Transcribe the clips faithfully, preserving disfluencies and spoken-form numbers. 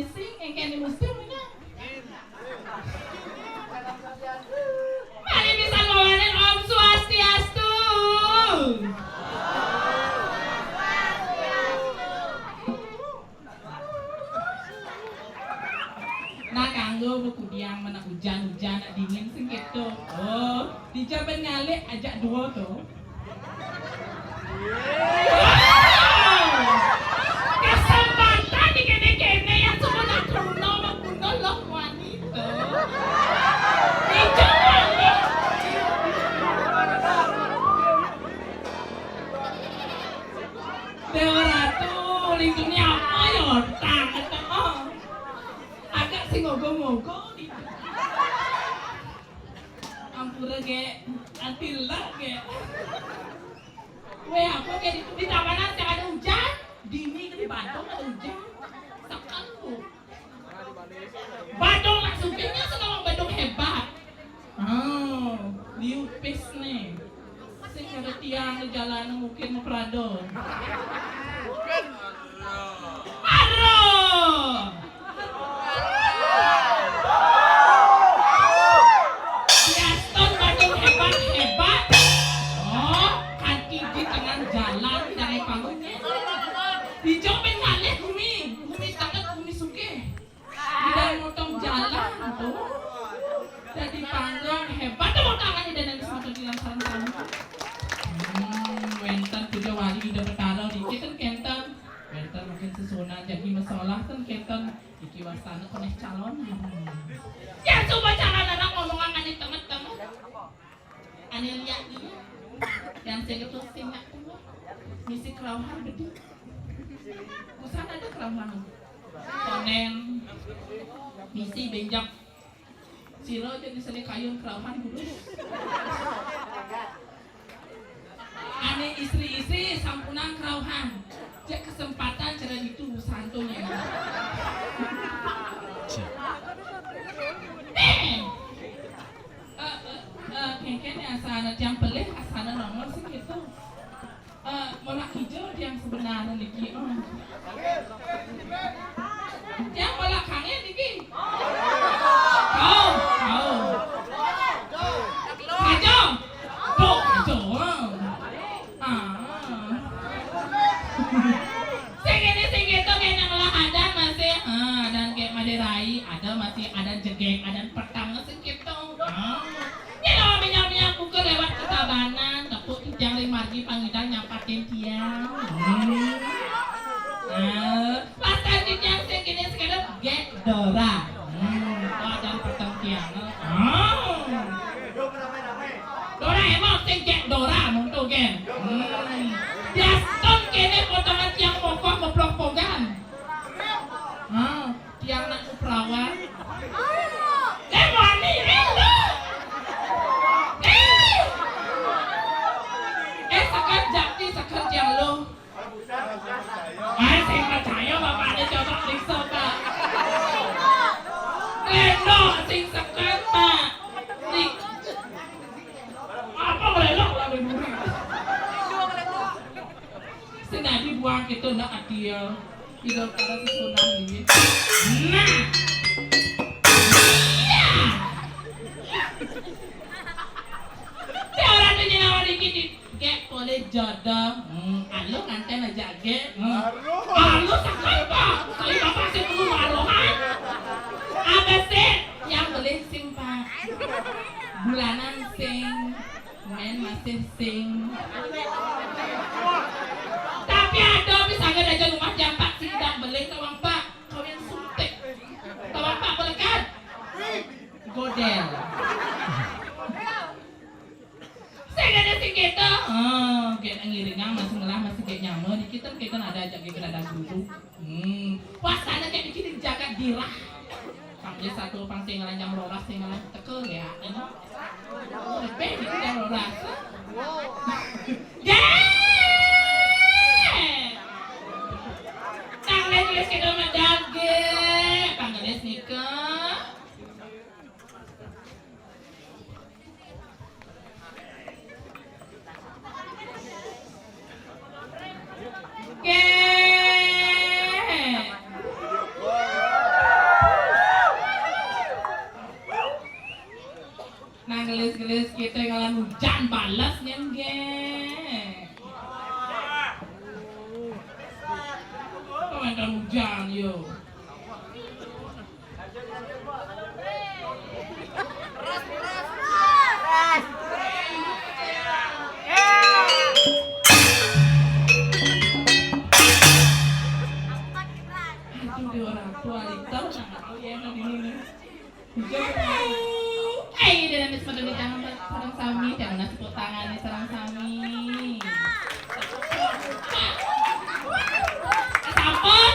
Sing, engkén di musim ini. Malih pisan mawanen Om Swastiastu. Nah, kanggo Bu Kudiang, mana ujan-ujan, dingin sing gitu. Oh, dijaban ngalih ajak duo tuh. Wow! Kesempatan di kene-kene ya, semua nak teruna mengguno loh wanita. Dijaban nih. Dewa Ratu, lingkungnya apa ya? Otak, gitu. Oh. Agak sing ngogo-ngogo gitu. Ampura, Gek. Atila, Gek. Weh, apa, Gek? Di, di tabanan sing ada ujan? Dini ke di Badung ada ujan? Sekan, Bu. Badung nak sugihnya, sedang Badung hebat. Oh, liu pis nih. Sing kada tiang di jalan mungkin mau Prado. Aduh. Diaston Badung hebat-hebat. Oh, kaki di tengah jalan dari panggungnya. Dijawabin ngalih gumi. Gumi tangan, gumi sugih. Ida motong jalan tuh. Dadi panggung hebat, tepuk tangan Ida dan semua di dalam sareng sami. Hmm, wénten puja wali Ida Betara niki ten kénten. Wénten mungkin sesuunan jagi masalah ten kénten. Iki wastane konéh calon. Ya coba calon anak ngomong angane temet-temet. Ane liak dia. Yang saya ketua sing nak tua. Misi kerauhan gede. Busan ada kerauhan. Konen. Misi benjak. Sira aja di sini kayun kerauhan dulu. Ane istri-istri sampunang kerauhan. Cek kesempatan cara itu santunya. Nih. Eh, eh, eh, kéngkén ya asana tiang pelih, asana nongol sing gitu. Eh, mola ijo tiang sebenarnya niki. Oh. Tiang mola kangen niki. Oh, oh. Ajo. Tuh, ajo. Ah. Sing ini sing gitu, kayak nang lah ada masih, ah, ada kayak Madé Rai, ada masih, ada jegég, ada petang sing gitu. Ah. Ini loh, minyak-minyak buka lewat ketabanan, tepuk tijang ring margi pangidang nyapatin tiang. Hmm. Ah, pas tadi tiang sing gini sekarang, Gék Dora. Hmm, oh, ada petang tiang. Ah. Doraemon sing Gék Dora, muntu gén. Hmm. Diaston kéné potongan tiang kokoh keplok pogan. Ah. Tiang nak perawan. Eh, wani, eh, lu. Eh. Eh, sekar jati, sekar tiang lu. Ayo, sing percaya bapaknya coba periksa, Pak. Lendo, sing sekar, Pak. Nih. Apa ngelelok lah, Pak Guru? Senadi buang kita nak adil. Tidak pada sesuunan ini. Nah. Iya. Saya orang tu nyawa dikit di Gék boleh jodoh. Hmm, alu nganten aja, Gék. Hmm. Alu. Alu sekali, Pak. Saya bapak saya perlu marohan. Apa sih yang boleh sing, Pak? Bulanan sing. Main masih sing. Tapi ada misalnya aja rumah jampak sing tidak beli tawang, Pak. Kawin suntik. Tawang, Pak, melekat. Godel. Sing ada sing kita. Oh, kayak ngiringan masih ngelah masih kayak nyaman. Kita kita ada aja kita ada guru. Hmm. Wah, sana kayak bikin jaga dirah. Pang dia satu pang sing ngelanjang roras sing ngelanjang tekel ya. Ini. Lebih gitu yang roras. Gék! Tanggal tulis kita medal, Gék. Tanggal tulis nikah. Oke. Nggih. Kok enten hujan yo. Aduh, orang tua itu sangat enak ini. Hai, dinamis pada wewidangan sareng sami, jangan nasib tangane sareng sami. Eh, sampun.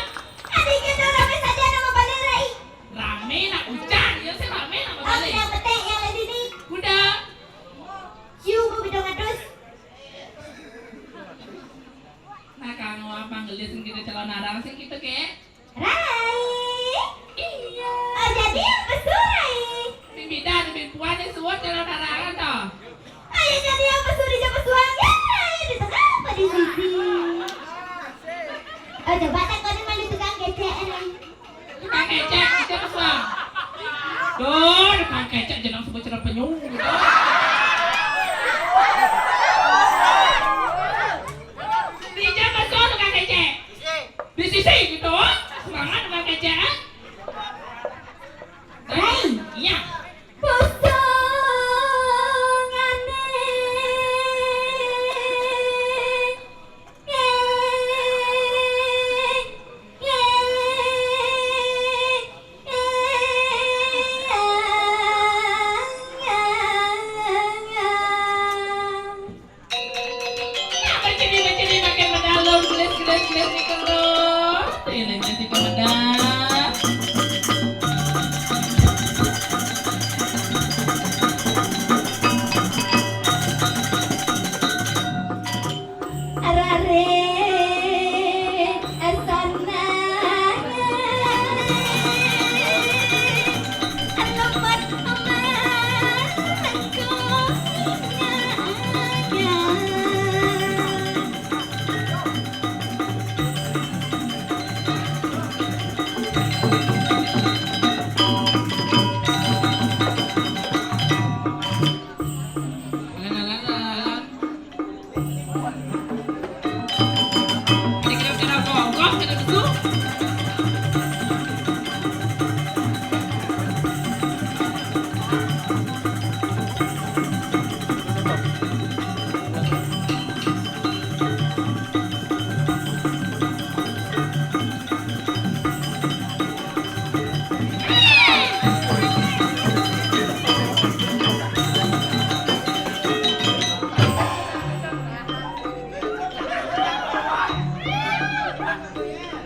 Adike to rame saja nama bale rai. Rame nak ucap, ya sih rame nak bale. Yang penting yang di sini. Udah. Siu bu bidang atus. Nah, kanggo apa ngelis sing kita calon arang sing kita, Kek? Rai. Iya. Oh, jadi yang pesu, Rai. Mimpidan, mimpuan yang suwun calon arangan to. Ayo jadi yang pesu di pesuang ya, Rai. Di tengah apa di sisi? Oh, coba tak kau malu tukang kecek, Rai. Tukang kecek, kita pesuang. Duh, tukang kecek jeneng sebut cerah penyu. Di jam pesuang tukang kecek. Di sisi gitu. Semangat tukang kecek, ah. Hei. Iya. Pusungane. Nah, baciri, baciri, makin medalem, gelis, gelis, gelis, niku lho. Ini, ini, niku medal. Arare, asana. Alamat, amat, engko.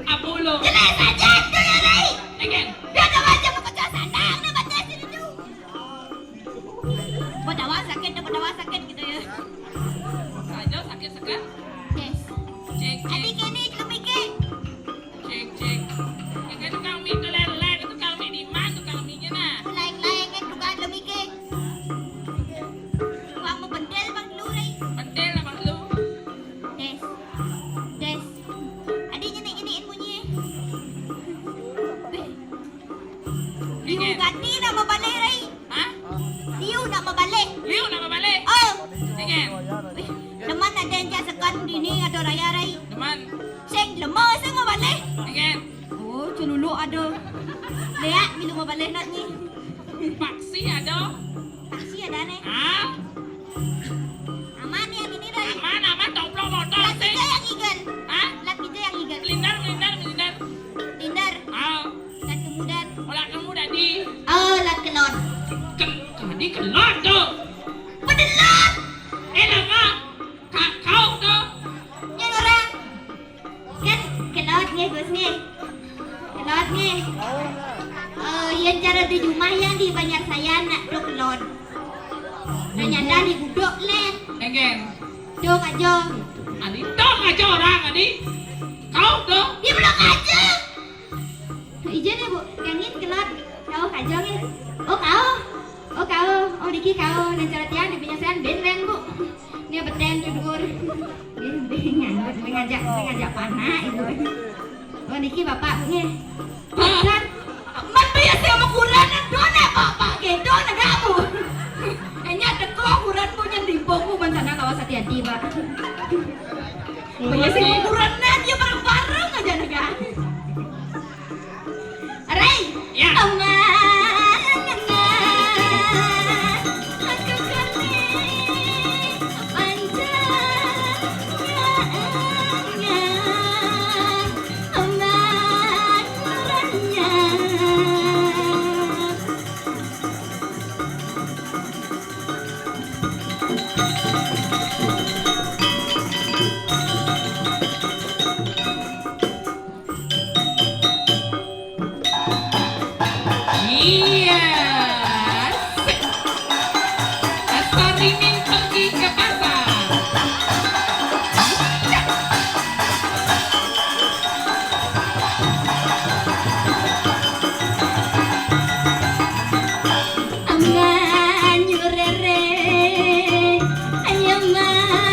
Apa ulo? Jelas aja tu ya, Rai. Neken. Dia dah baca buku tu sandang, dia baca sini tu. Badawa sakit, dah badawa sakit gitu ya. Saja sakit sekat. Yes. Cek, cek. Adik ini lebih ke. Cek, cek. Yang kan tukang mi tu lele, tukang mi di mana, tukang mi nya nah. Lain-lain kan tukang lebih ke. Tukang mau bendel bang dulu, Rai. Bendel abang dulu. Des. Des. Adik nyenik-nyenik bunyi. Liu gati nak mabalih, Rai. Hah? Liu nak mabalih. Liu nak mabalih? Oh. Dengan. Wih, demen ada yang jak sekan dini ada raya, Rai. Demen. Sing lemah sing mabalih. Dengan. Oh, celuluk ada. Lihat milu mabalih nak ni. Paksi ada. Paksi ada ni. Hah? Aman ya ini, Rai. Aman, aman, toplok motor. Lah kita yang igel. Hah? Lah kita yang igel. Melindar, melindar, melindar. Melindar. Ah. Lah kemudian. Olah kamu tadi. Oh, lah kelon. Ken, tadi kelon tu. Pedelon. Eh, lama. Kakau tu. Yang orang. Kan kelot nggih, Gus nggih. Kelot nggih. Eh, yen cara di rumah yang di Banjar saya nak tu kelot. Ternyata di budok len. Enggak. Dok aja. Adi dok aja orang adi. Kau dok. Dia belum aja. Ijen ya, Bu. Kengin kelot. Kau kajong ya. Oh, kau. Oh, kau. Oh, diki kau. Dan cara tiang di penyesuaian ben len, Bu. Ini beten tu dhuwur. Nggih, nggih, nganggut, ngajak, ngajak panak ibu. Oh, niki bapak, Bu, nggih. Bukan. Man biasa sama kuran, dona bapak, gitu, negakmu. Hanya teko kuran punya limbongmu, man sana lawas hati. Jadi, Pak. Banyak sing ukurannya, dia bareng-bareng aja, negara. Ray. Ya. Amang, amang, aku kene panjang, amang, amang. Iya. Asik. Asal Rimin pergi ke pasar. Amang nyurere, ayo maliang.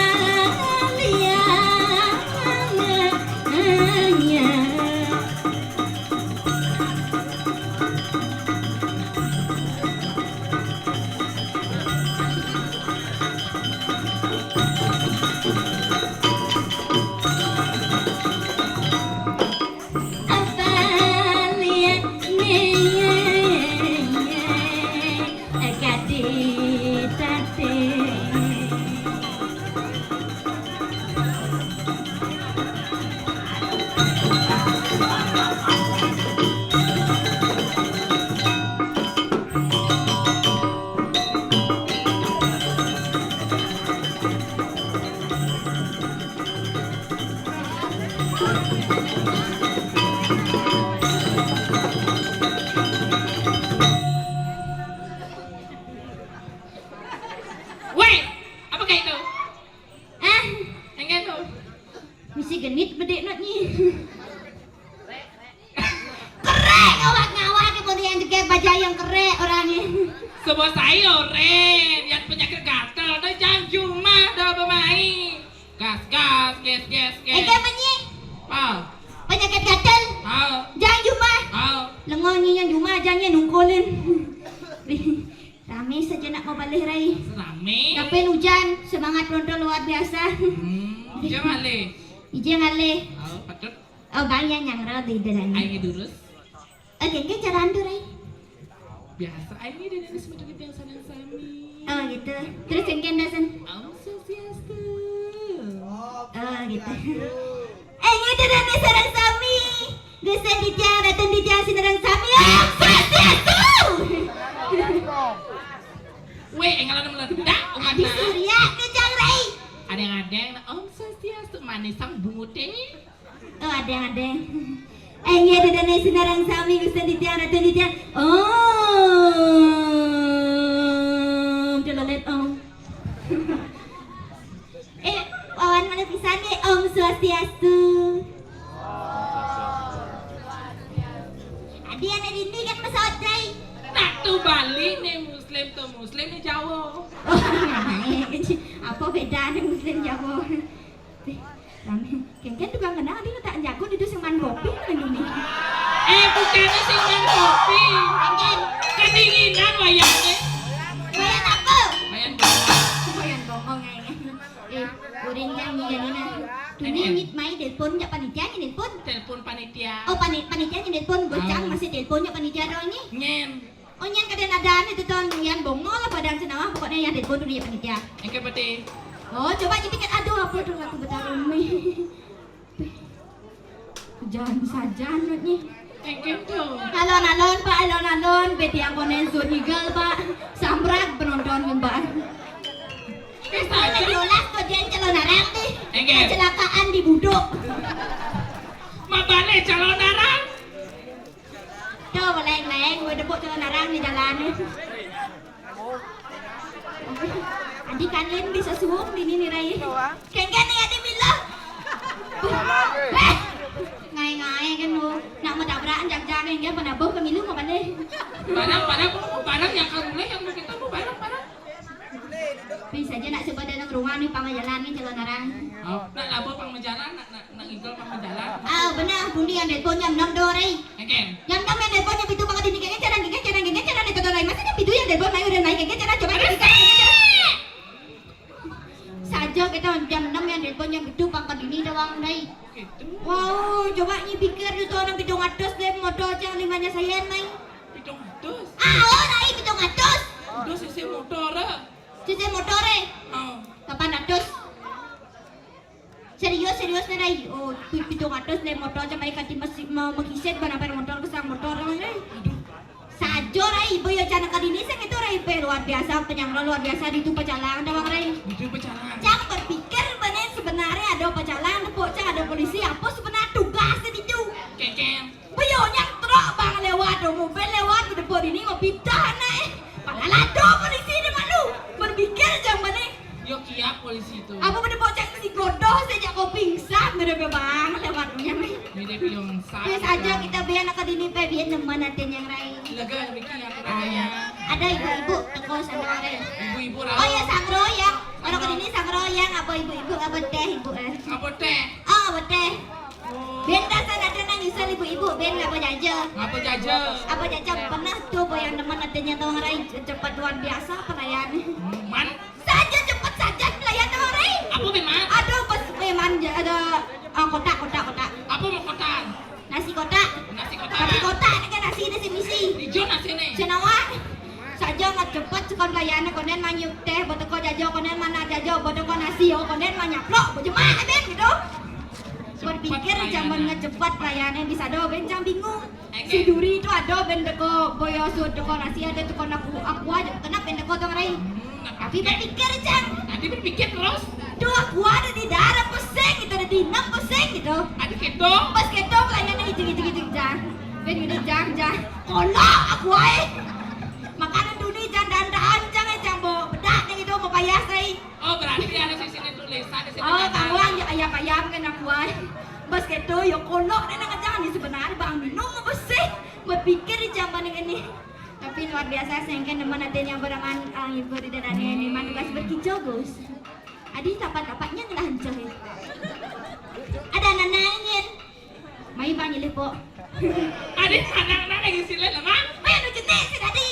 Weh, apa kayak itu? Ah, enggak tuh. Misi genit bedek not nyi. Kerek awak ngawak ke bodi yang degek bajai yang kerek orangnya. Sebab saya, Ren, yang penyakit gatal, dah jam Jumat dah bermain. Gas, gas, gas, gas, gas. Ega menyi. Pau. Penyakit gatal. Pau. Jang Jumat. Pau. Lengo nyi yang Jumat, jang nyi nungkunin. Rame saja nak mau balik, Rai. Rame. Tapi hujan, semangat penonton luar biasa. Hmm, hujan ngalih. Hujan ngalih. Oh, patut. Oh, bang yang nyangral di dalam. Ayo durus. Oke, oke, cara andu, Rai. Biasa, ayo ini dari semua yang sanang sami. Oh, gitu. Terus yang kena sen. Om Swastiastu. Oh, gitu. Eh, ini dari sarang sami. Gusti Ditya, Raden Ditya, sinareng sami. Om Swastiastu. Weh, engalan meledak, umat. Adi Surya, kejang Rai. Ada yang ada yang Om Swastiastu, manisang bunguté. Oh, ada yang ada. Eh, iya, dedene sinarang sami, Gusti Ditya, Raden Ditya. Om, delelet, Om. Eh, wawan mana pisan nih, Om Swastiastu. Adi anak rindu kan pesawat, Rai. Nak tuh Bali nih, Muslim tuh Muslim nih Jawa. Oh, apa bedanya Muslim Jawa? Rame. Kengken tukang kenang, adi tak jago di sing man kopi nang Indomie. Eh, bukannya sing man kopi. Kengken. Kedinginan wayangnya. Wayan apa? Wayan bongong. Wayan bongong, eh. Eh, goreng yang nyanyi nah. Tuni nyit mai telepon jak panitia, nyit telepon. Telepon panitia. Oh, pani-, panitia nyit telepon, gocang. Ah. Masih telepon jak panitia doang nih. Nyen. Oh, nyen kadén ada nih tuh, Ton. Yang bongol apa dan senawah, pokoknya yang telepon dulu ya panitia. Oke, peti. Oh, coba kita kan, aduh, apa tuh lagu Betawi nih? Jangan saja nih. Oke tuh. Alon-alon, Pak, alon-alon. Beti yang konen sun igal, Pak. Samrak penonton, Pak. Eh, saja. Yolas kok dia calon arang nih. Oke. Kecelakaan di Buduk. Mabale calon arang. Tuh, leng-leng, gue depuk tuh narang di jalan. Adi kan Lin bisa suung di nini, Rai. Kengken nih, Adi Milo. Eh, ngai-ngai kan lu. Nak mau tabrakan jak-jak, kengken pernah bau ke milu mau balik. Barang, barang, barang yang kamu yang bikin kamu barang, barang. Bisa aja nak coba dalam rumah nih, pamajalan nih, calon arang. Oh, nak labo pamajalan, nak, nak, nak igel pamajalan. Ah, benar, bundi yang telepon jam enam dore. Oke. Jam enam yang telepon jam itu bakal dini kengken cara, kengken cara, kengken cara, itu dore. Masa jam itu yang telepon, mayu dan mayu kengken cara, coba kengken cara, kengken cara. Saja Jam kita jam enam yang telepon jam itu pangkat ini doang, Rai. Gitu. Wow, coba nyi pikir tu, orang pitung atus deh motor cang limanya sayan, Mai. Pitung atus? Ah, oh, Rai, pitung atus. Udah sisi motor, ah. Sisi motor, eh. Oh. Delapan ratus. Serius, serius nih, Rai. Oh, pi-, pitung atus deh motor cang, Rai, kati masih mau makiset, ban apa motor, kesang motor, Rai. Aduh. Sajo, Rai, ibu ya cana kadini sing itu, Rai, pe luar biasa, penyangkal luar biasa di itu pecalang, dah, Bang, Rai. Itu pecalang. Cang berpikir, bener sebenarnya ada pecalang, depok cang ada polisi, apa sebenarnya tugasnya di itu? Kekeng. Buyunya truk, Bang, lewat, mobil lewat, depok ini mau pindah, nah, eh. Padahal ada polisi di malu. Berpikir cang bener. Yo, kiap polisi itu. Apa pada bocah si godoh sejak kau pingsan, pada bebang lewatnya, Mai. Mirip pingsan. Biasa aja kita biar anak dini pe biar nemen hatinya, Rai. Lega mikir yang Ah, ya. Ada ibu-ibu teko sana, Rai. Ibu-ibu, oh, ya, Sangro, ya. Orang ke sini Sangro, ya. Apa ibu-ibu, apa teh, ibu, eh? Apa teh? Ah, apa teh? Oh. Ben dah sana ada nang nyusul ibu-ibu, ben apa jaja? Apa jaja? Apa jaja? Pernah tuh, boy, yang nemen hatinya tuh, Rai, cepat luar biasa pelayan. Man? Saja, cepat saja pelayan, Rai. Apa, Bang? Aduh, pas, eh, man, ja-, ada, ah, kotak, kotak, kotak. Apa mau kotak? Nasi kotak. Nasi kotak. Tapi kotak ni kan nasi ni si misi. Ijo nasi ni. Senawa. Saja ngat cepat sekon pelayan, konen manyuk teh, boteko jajo, konen mana jajo, boteko nasi, oh, konen manyaplok, bojemah, ben gitu. Berpikir zaman ngecepat pelayannya bisa do, ben cang bingung. Si Duri itu ada ben teko boyo sud teko nasi, ada teko aku, aku aja kenapa ben teko tuh, Rai. Tapi berpikir, cang. Tadi berpikir terus. Tuh aku ada di darat pusing gitu, ada di enam pusing gitu. Ada keto. Pas keto pelayannya gitu gitu gitu, cang. Ben gitu, cang, cang. Kolok aku, ai. Makanan dunia, cang, dan dan cang, cang, bo bedak gitu, mau payah, Rai. Oh, berarti ada sisi tulisan di sini. Oh, kawan, ya, ayam-ayam kan aku, ai. Bos keto, yo kolok deh, nak, jangan ni sebenarnya, Bang, minum apa sih? Berpikir di zaman ini. Tapi luar biasa, sengken nemen hatinya berangan, ah, ibu di daerah ni, memang tugas berkicau, Gus. Adi tapat-tapatnya ngelah hancur, ya. Ada anak nangin. Mai, Bang, nyelih, Pok. Adi anak-anak lagi silih, Mak. Mai, anu jenis, si tadi.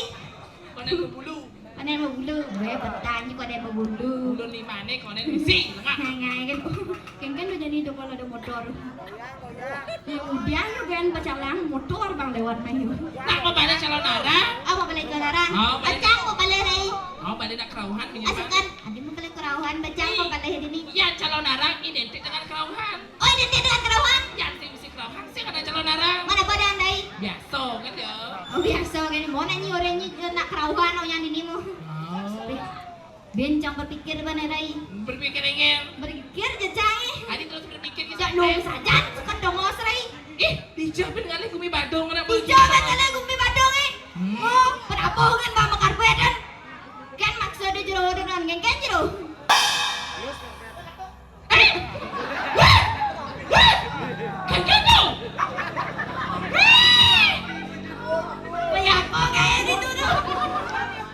Konen bulu. Konen bulu. Gue petani konen bulu. Bulu lima ni konen isi, Mak. Ngai, ngai, kan. Kan, kan udah jadi itu kalau ada motor. Ya udah, lu kan pecalang motor, Bang, lewat mayu. Nak mau balik calon arah? Apa balik calon arah? Oh, balik. Bacang mau balik, Rai. Oh, balik nak kerauhan, minimal. Asik kan? Adi mau balik kerauhan, bacang mau balik ini. Iya, calon arah identik dengan kerauhan. Oh, identik dengan kerauhan? Ya, si kerauhan sih ada calon arah. Mana pada andai? Biasa kan ya. Oh, biasa kan. Mau nanya orang ni nak kerauhan, oh, yang ini mu. Oh. Bencang berpikir, Bang, Rai. Berpikir ingin. Berpikir jejang, eh. Adi terus berpikir gitu. Cak nung saja, sekat dongos, Rai. Ih, dijawabin ngalih gumi badung, kenapa? Dijawabin ngalih gumi badung, eh. Hmm. Oh, penabuh kan, Bang, mekar badan. Kan maksudnya jero, dengan kan jero. Eh! Weh! Weh! Kayak gitu! Weh! Kayak apa kayak gitu tuh?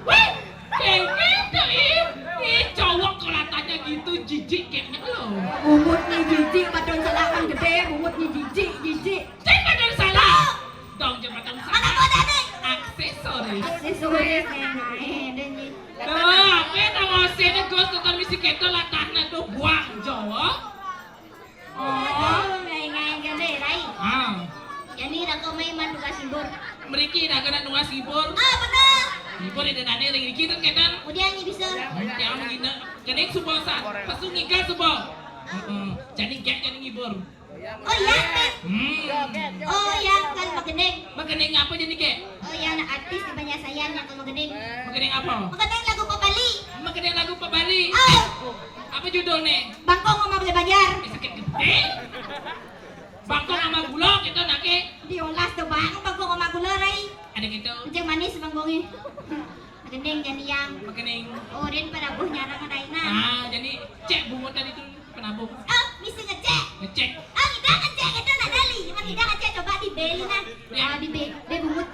Weh! Kayak gitu, ih! Ih, cowok kalau tanya gitu, jijik kayaknya lo. Bungut ni jijik, padahal salah kan gede, bungut ni jijik, jijik. Cek padahal salah. Dong, jembatan. Anak muda nih. Aksesoris. Aksesoris, eh, nah, eh, dan ni. Tuh, apa yang mau sini, Gus, tuh, misi kita latahnya tuh buang, Jawa. Oh. Aduh, ngai-ngai gede, Rai. Ah. Jadi, rako mai mandu kasibur. Meriki, dah kena nungas hibur. Ah, benar. Hibur itu tadi, lagi kita ketan. Udah, ni bisa. Yang begini, kening semua sa-, pasung ikan semua. Heeh. Jadi, gak jadi ngibur. Oh, iya, Teh. Hmm. Oh, iya, kalau magending. Magending apa jadi, Kek? Oh, iya, anak artis di banyak saya yang kalau magending. Magending apa? Magending lagu Pak Bali. Magending lagu Pak Bali. Oh. Apa judulnya? Bangkong sama Beli Banjar. Eh, sakit gede. Bangkong sama gula gitu, nak, Kek. Diolah tuh, Bang, bangkong sama gula, Rai. Ada gitu. Ceng manis bangkongnya. Magending jadi yang. Magending. Oh, Rin pada buh nyarang ada ina. Ah, jadi cek bungut tadi tuh. Penabuh. Oh, misi ngecek. Ngecek. Oh, kita ngecek itu nak dali. Cuma kita ngecek coba di beli nah. Ya. Ah, di be, be bungut.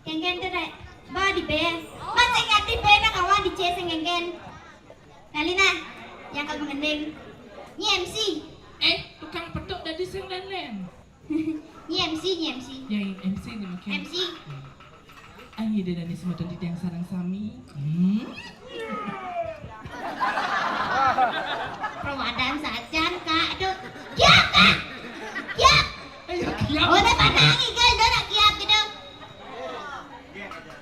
Kengken tu dah. Ba di be. Ba sing di be nak kawan di C sing kengken. Nalina, yang kalau mengending. Ni M C. Eh, tukang petuk dari sing lain-lain. Ni M C, ni M C. Yang M C ni, oke. M C. Ayo, dia dari semua tadi yang sarang sami. Hmm? Adan sajan, Kak, tuh. Kiap, Kak. Kiap. Ayo, kiap. Oh, udah patang, Igal, udah nak kiap gitu.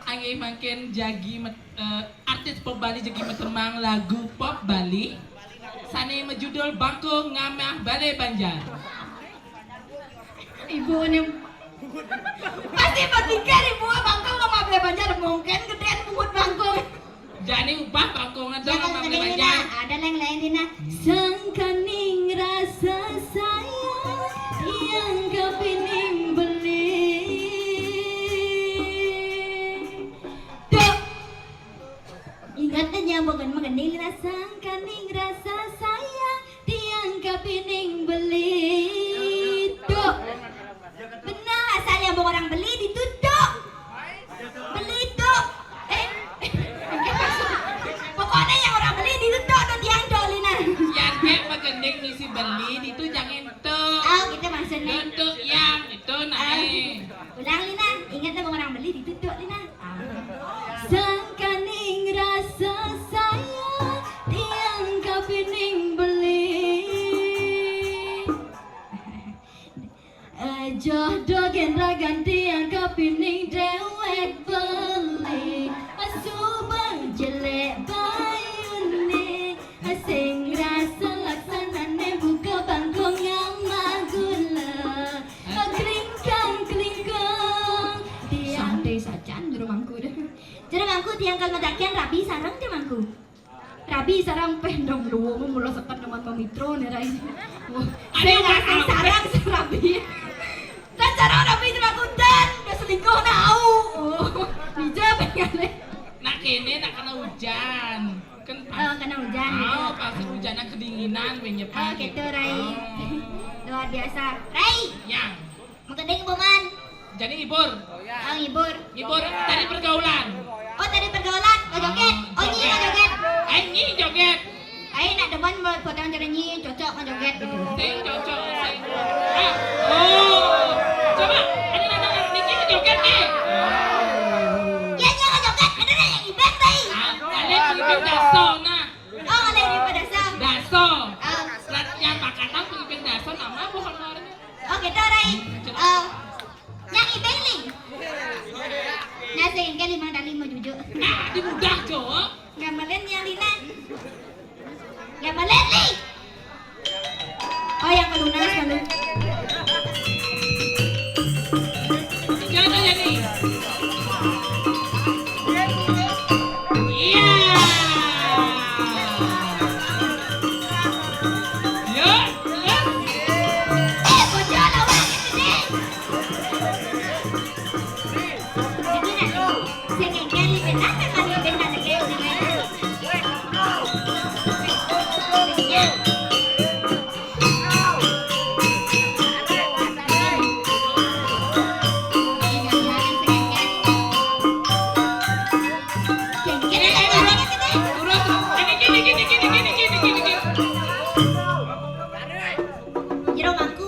Anggih mangkin jagi met-, eh, artis pop Bali jagi matemang lagu pop Bali sané majudul Bangkung Ngamah Balé Banjar. Ibu nih pasti berpikir ibu bangkung sama beli banjar mungkin gedean pungut bangkung. Jani upah bangkung dong sama beli banjar. Ada yang lain, Dina. Sangkaning rasa sayang yang kapining beli. Tuh. Ingat aja bukan mengening rasa kaning rasa sayang tiang kapining beli tuh. Benar asal yang orang beli ditutup. Beli tuh. Eh, pokoknya yang orang beli ditutup tuh tiang tuh Lina. Yang dia mengening misi beli itu jangan tuh. Oh, gitu maksudnya. Tutup yang itu naik. Ulang Lina, ingat tuh orang beli ditutup Lina. Sangkaning rasa sayang tiang kapining beli. Eh, jodoh gen ragan tiang kapining dewek beli. Asuba jelek bayune. Sing rasa laksanane buka bangkong ngamah gula. Klingkang klingkong. Tiang santai sajan jero mangku deh. Jero mangku tiang kal medakian rabi sareng jero mangku. Rabi sareng peh dong luwung mula seket nemen pemitro ne rai. Wah, sing rasa sareng rabi. Kan sareng rabi jero mangku dan udah selingkuh nau. Oh, dijawab kali. Nak kene nak kena hujan. Kan pas, oh, kena hujan, oh, gitu. Pas hujannya kedinginan, menyepak. Oh, gitu, gitu. Rai. Oh. Luar biasa. Rai. Ya. Mengeding Boman. Jadi ngibur. Oh, ngibur. Ngibur dari pergaulan. Oh, dari pergaulan. Nggak joget. Oh, nyi nggak joget. Eh, nyi joget. Ayo nak demen buat potong cara nyi cocok nggak joget gitu. Sing cocok, sing. Ah, oh. Coba, ada anak-anak niki joget nih. Ya, nyi nggak joget. Ada yang ibang, Rai. Ah, ada yang ibang daso, nah. Oh, ngalih di Padaso. Daso. Oh. Latihan bakatan pemimpin daso nama apa honornya? Oh, gitu, Rai. Eh, yang ibeng ling. Nah, sing ke lima dari lima jujuk. Nah, di mudah, Jo. Nggak melen yang Lina. Nggak melen, Li. Oh, yang kelunas malu. Jangan aja nih. Iya. Yuk, terus. Eh, bocor lah, Wak, gitu deh. Jadi nanti, sing ngengkel, benar, benar, benar, benar. Jero mangku.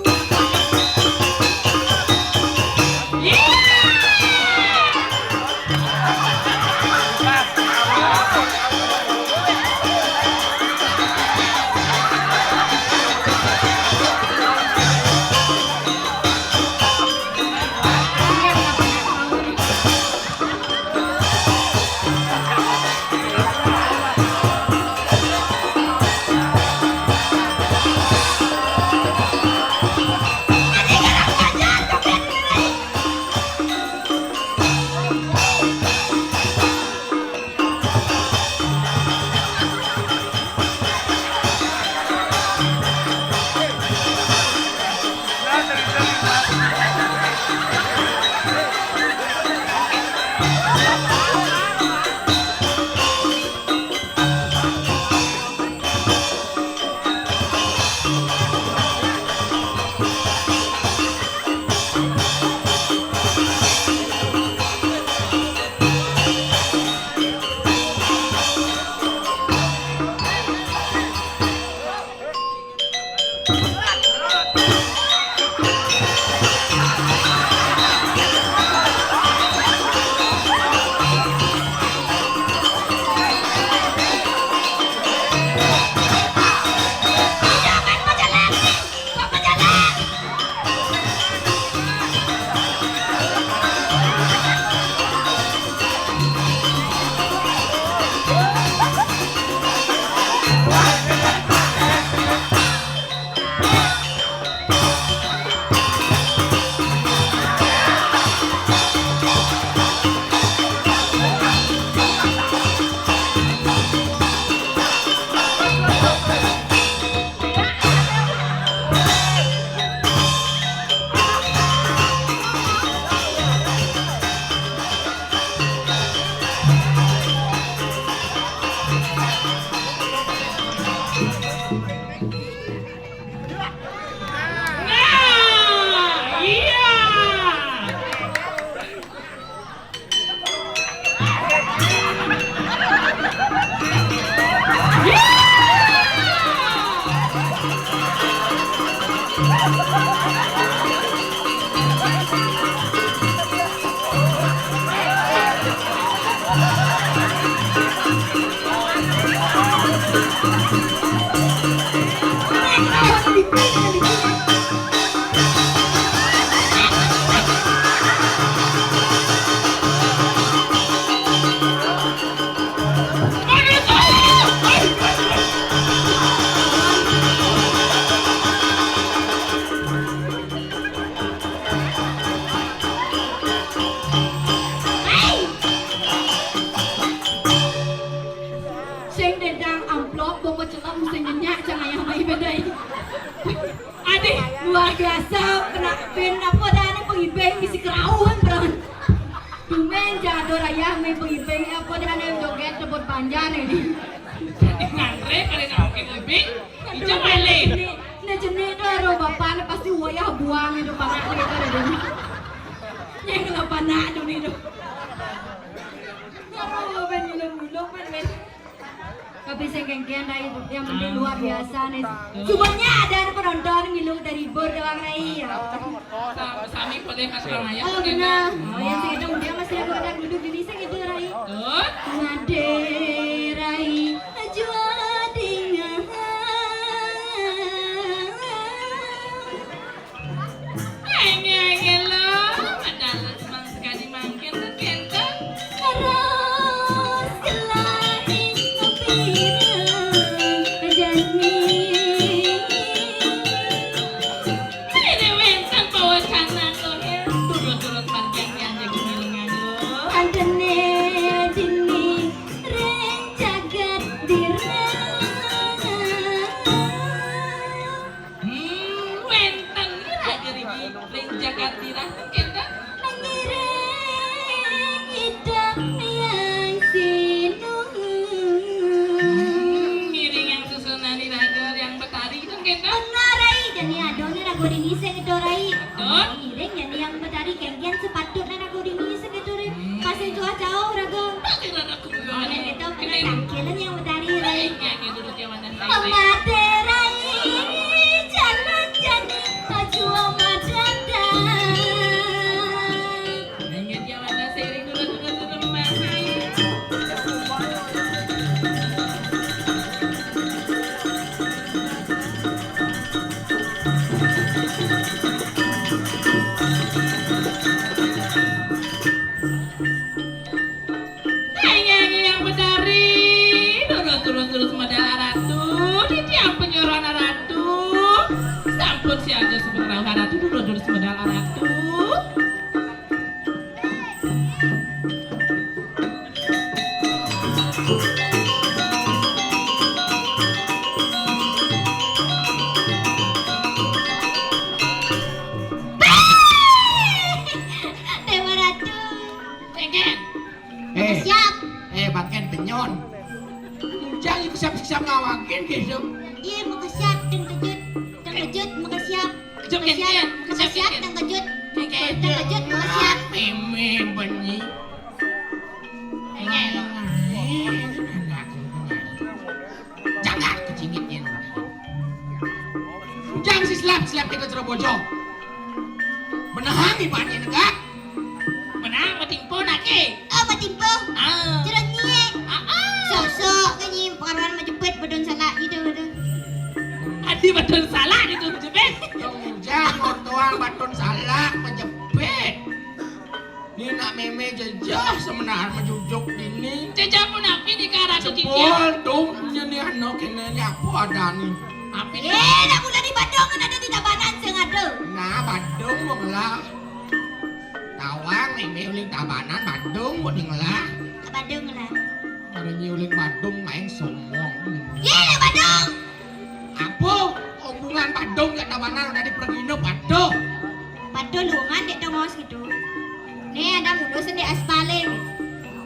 Ih, ijo malih. Nah, jenik tu aro bapak ni pasti wayah buang itu panak ni tu dah ni. Yang lah panak tu ni tu. Aro ben ilung-ilung ben, ben. Tapi sing kengken Rai, yang penting luar biasa nih. Semuanya ada penonton milu terhibur doang Rai ya. Sa-, sami boleh Mas Ramaya. Oh, benar. Oh, yang sing itu dia masih ada orang duduk di sini itu Rai. Betul. Ngade Rai, jua dingah. Ayo, ayo, lo, padahal cuma sekali mangkin tuh kenten. Terus kelai kepira jani. Ayo, wenten pawacana tuh ya. Turut-turut panjang yang jadi miling aduh. Antene dini ring jagat dira. Hmm, wenten ira gerigi ring jagat dirah kenten. Ngiring idap yang sinu. Hmm, ngiring yang susunan iraga yang betari kenten. Benar, Rai. Jani adone raga dini sing ento, Rai. Betul. Ngiring jani yang betari kengken sepatutnya raga dini sing ento, Rai. Hmm. Masih jauh-jauh raga. Pasti raga Ane kita pernah tangkilan yang betari, Rai. Pemate Rai, jalan jani, jua madada. Nyanyi yang betari, turut-turut terus medal ratu, di tiang penyuruhan ratu, sampun siaga sebentar ratu, turut-turut medal ratu. Dewa Ratu. Cengkeh. Eh, siap. Eh, pakai tenyon. Ujang itu siap-siap ngawakin gitu. Iya, mau ke siap, tengkejut, tengkejut, mau ke siap. Kejut, kejut, kejut, kejut. Tengkejut, mau ke siap. Meme benyi. Jangan kecingit yen. Ujang si selap, selap kita Cerobojo. Menehang ibaratnya negak. Menang, matimpo nake. Oh, matimpo. Ah. Cerot nyie. Ah, ah. Sok-sok ke nyi pengaruhan majepit bedon salak gitu, gitu. Adi bedon salak gitu, jepit. Ujang ortoang bedon salak majepit. Ni nak meme jejeh semenar majujuk dini. Jejeh pun api ni ka ratu titiang. Jebol dong nyeni ano kene ni apa ada ni. Api ni. Eh, nak mula di Badung kan ada di Tabanan sing ada. Nah, Badung wong lah. Tawang meme uling Tabanan Badung wong ding lah. Ke Badung lah. Hari ni uling Badung main sombong. Ye, lah Badung. Apa hubungan Badung gak Tabanan dari pergi no Badung. Padahal luangan dek dong awas gitu. Nih ada mudus di aspalnya.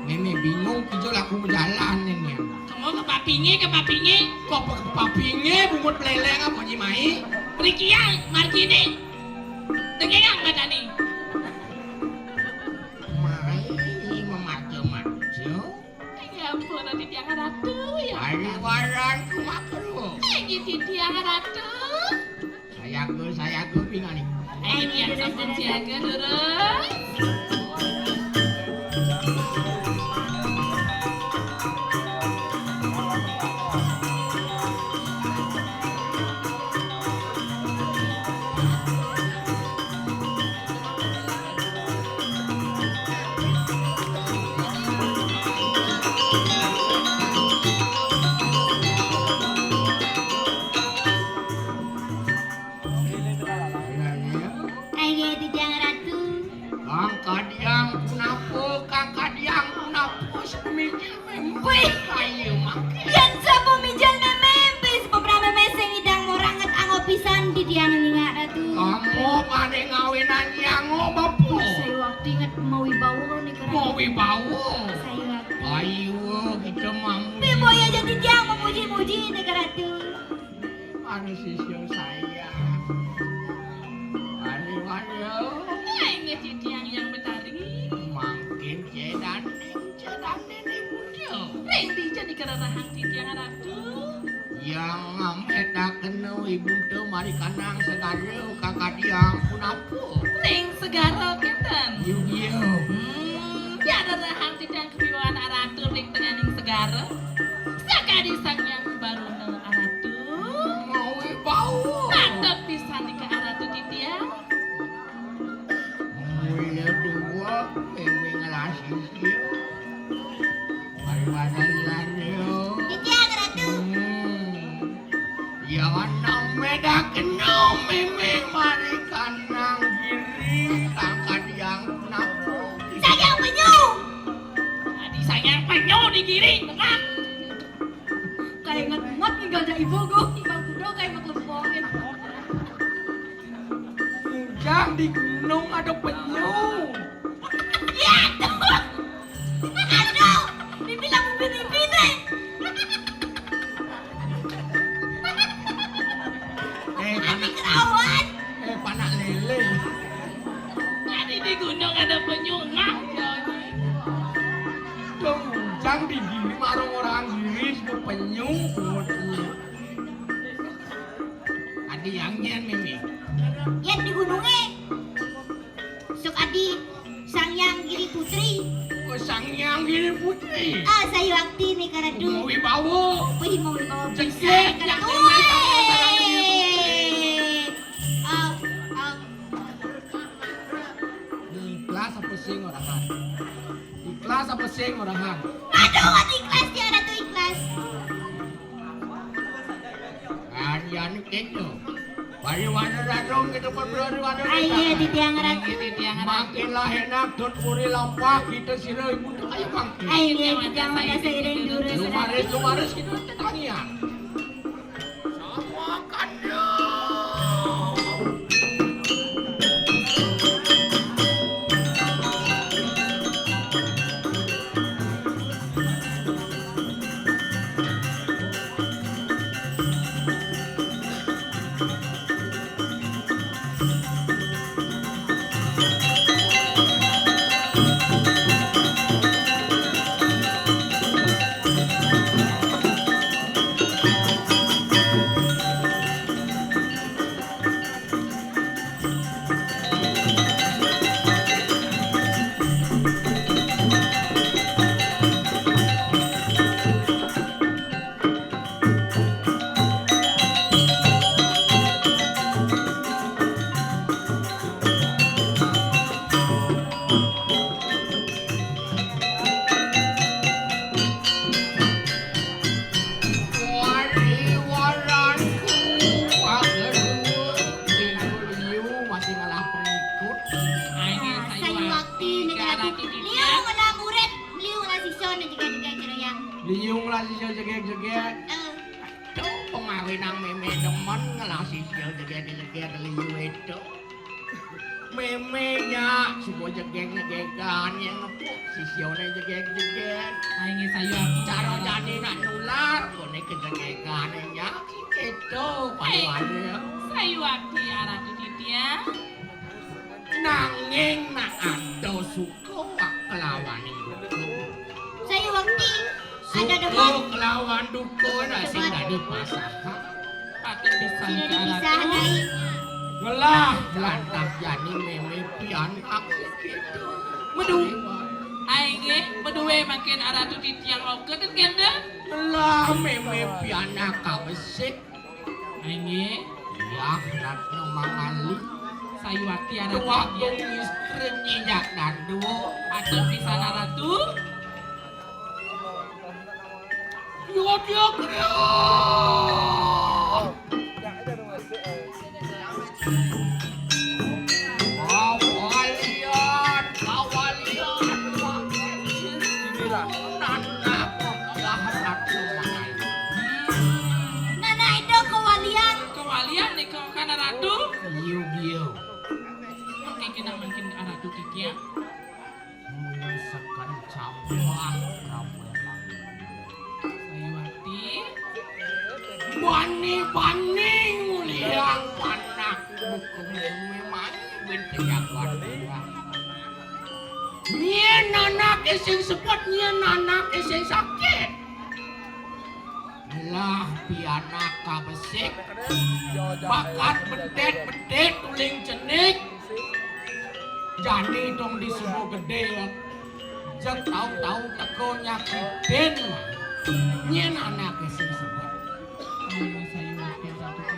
Meme bingung kijo laku berjalan ini. Kamu ke papinge, ke papinge. Kok ke papinge bungut peleleng apa nyi mai? Prikiang, margini. Dengengang badani. Mai memajo-majo. Ya ampun, nanti tiang ratu ya. Hari waran kumakruh. Ini tiang ratu. Sayaga, sayaga pingali. Ayo, yang sampun siaga, durus. Ayo, Titiang Ratu. Kang Kadiang punapa, Kang Kadiang punapa, sepemijil meme kaya mangke. Yan sapa mijil meme, pis peprame mesing idang moranget anggo pisan Titiang Ningak Ratu. Kamu pada ngawinan yang bapu. Saya waktu ingat mau wibawa nih, Kang. Mau wibawa. Saya waktu. Ayo, kita mampu. Piye boya jadi Titiang memuji-muji nih, Kang Ratu. Anu sisya saya. Aduh, aduh. Nah, inggih titiang Hyang Betari. Mangkin cedaning, cedaning Ibunda. Ring dija nika rerahang titiang Ratu? Yang ngametaken Ibunda mari kanang segara kakadiang punapa? Ring segara kenten. Yuk, yuk. Hmm, ya rerahang titiang kawibawan Aratu ring tenganing segara. Sakadi Sang Hyang Baruna Aratu. Mawibawa. Mantep pisan nika Aratu titiang. Mula dua miming lasisia. Mari pada lila. Titiang Ratu. Hmm. Ya wana medakena miming mari kanang giri kang kadiang napa? Sayang penyu. Adi sayang penyu di giri, tengah. Kainget-inget ninggal da ibu, Gung. Bang Kudo kayak maklum poin. Ujang di gunung ada penyu. Ya, tuh. Aduh, dibilang ubin-ubin, eh. Eh, panak. Kerawan. Eh, panak lele. Tadi di gunung ada penyu, ngah, ya. Dong, ujang di giri, marung orang giri, sebut penyu. Adi yang nyen, Mimi. Yen di gununge. Sok adi Sang Hyang Giri Putri. Oh, Sang Hyang Giri Putri. Ah, sayuakti nika Ratu. Mawibawa. Wih, mawibawa pisan. Jegeg, nika Ratu. Wih. Ah, ah. Ikhlas apa sing orahan? Ikhlas apa sing orahan? Aduh, ati ikhlas ya, Ratu ikhlas. Kan yan kento. Bari wana radong kita pun bari wana. Ayo, titiang Ratu. Titiang Ratu. Makin lah enak, don puri lampah, kita sira ibu ayo makin. Ayo, titiang Ratu seiring durus. Lumaris, lumaris kita tetangian. Sama kandung. Wali waranku, pagerung, liu-liu masih ngalah pengikut. Ayo, nah, sayuwakti, sayuwakti, nika Ratu Titiang. Liu ngalah murid, liu ngalah sisya, nah, jegeg-jegeg, jero yang. Liu ngalah sisya, jegeg-jegeg. Eh. Aduh, pengawinang meme demen ngalah sisya, jegeg-jegeg, liu itu. Meme nya, suba jegeg-jegegan yang ngepuk, sisyane jegeg-jegeg. Ayo, sayuwakti. Cara jani nak nular, kone kejegegane nya, gitu, eh, paduane. Sayuwakti, Ratu Titiang. Nanging nak ada suka wak kelawan duka. Sayuwakti, ada suka demen kelawan duka nak sing dadi pasangan. Patut pisan. Sing dadi pisahan, Ratu. Ai. Ngelah, lantas jani meme pian aku gitu. Medu. Ai nggih, meduwe mangkin Ratu Titiang oka ten kenten. Ngelah meme pian kabesik. Inggih. Yah, Ratna mangali. Sayuwakti Ratu. Tuwak dong istri nyinjak dandu. Patut pisan Ratu. Yo, yo, yo. Kawalian, kawalian, nanggap, nanggap, nanggap. Nana Ida kawalian. Kawalian nika kana Ratu. Biu, biu. Mangkin kena mangkin Ratu Titiang. Menyusakan cambah, cambah. Sayuwati. Bani, bani, Memang ben pejabat. Nyén anaké sing sebet, nyén anaké sing sakit. Lah pianak kabesik. Bakat bentet-bentet uling cenik. Jani dong disuruh gedé. Jek tau-tau teka nyakitin. Nyén anaké sing sebet.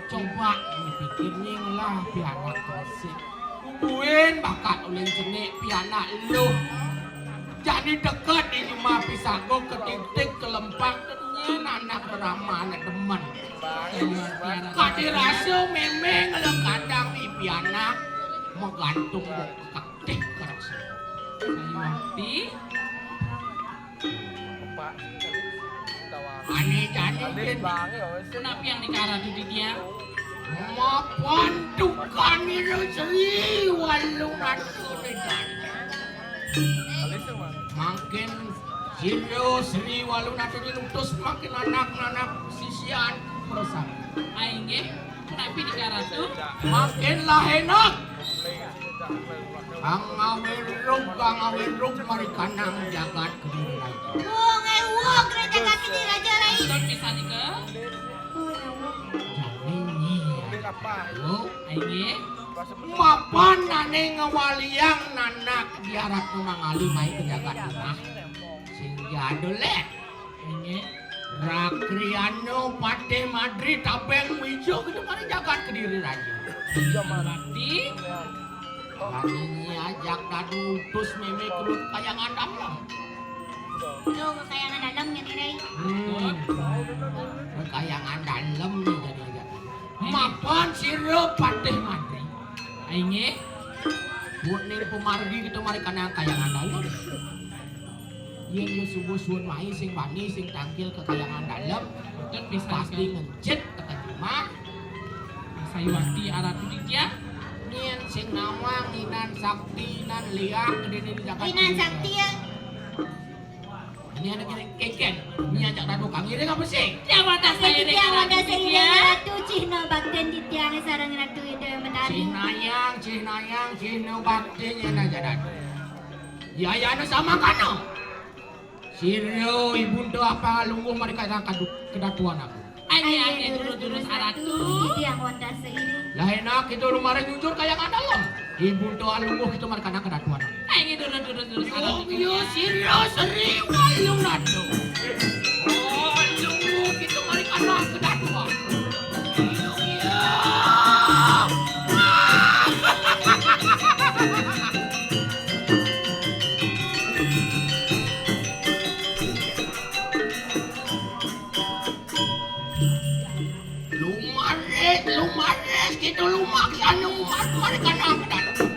Coba dipikir nyén lah pianak kabesik. Buin bakat uling cenik pianak luh. Jani deket di rumah pisago ketigtig kelempang nyén anak rerama anak demen. Kadi rasa mémé ngelekadang di pianak magantung bok kekatih kerasa. Sayuwakti. Ané jani. Napi yang dikaratu titiang? Mapan dukan ira Sri Walunata. Mangkin sira Sri Walunata nutus mangkin anak-anak sisian persami. Ah, inggih. Napi dikaratu? Mangkin lah enak. Kang Awiruk, Kang Awiruk mari kanang jagat Kediri Raja. Wong ewu kena jagat Kediri Raja, Rai. Sampun pisan nika. Jani nyi. Yuk. Inggih. Mapan ané ngawaliang nanak biarat mangali mai ka jagat Tengah. Sing jadul, eh. Inggih. Rakriana Patih Madri Tabeng Wija kita mari jagat Kediri Raja. Berarti. Jani nyi ajak dadu utus mémé kelut kayangan dalam. Tuh, kayangan dalam nih, Rai. Hmm. Kayangan dalam nih jadi ajak. Mapan sira Patih Madri. Inggih. Buat ning pemargi kita mari kanang kayangan dalam. Yén ya subuh suwun mai sing bani sing tangkil ka kayangan dalem, pasti ngencit tekan jumah. Sayuwakti aratu titiang. Yén sing nawang inan sakti, inan liak, gedéné di jagat. Inan sakti ya. Ini anak kékén, ini ajak dadu kang iring apa sih? Tiang wantah sairing, tiang wantah sairing, Ratu, cihna baktin titiang sareng Ratu Ida Betari. Cihnayang, cihnayang, cihna baktin yén ajak dadu. Ya, ya, anu sama kana. Sira ibunta apa lungguh mari kanang kadu-, kedatuan aku. Ayo, ayo, durus-durus aratu. Titiang wantah sairing. Lah enak kita lumare nyujur kayangan dalem. Ibunta lungguh kita mari kanang kedatuan aku. Ayo, durus-durus, durus aratu. Yo, yo, sira Sri Walunata. Oh, lungguh kita mari kanang kedatuan. Yo, yo. Lumaris, lumaris, kita lumaksana umat mari kanang kedatuan.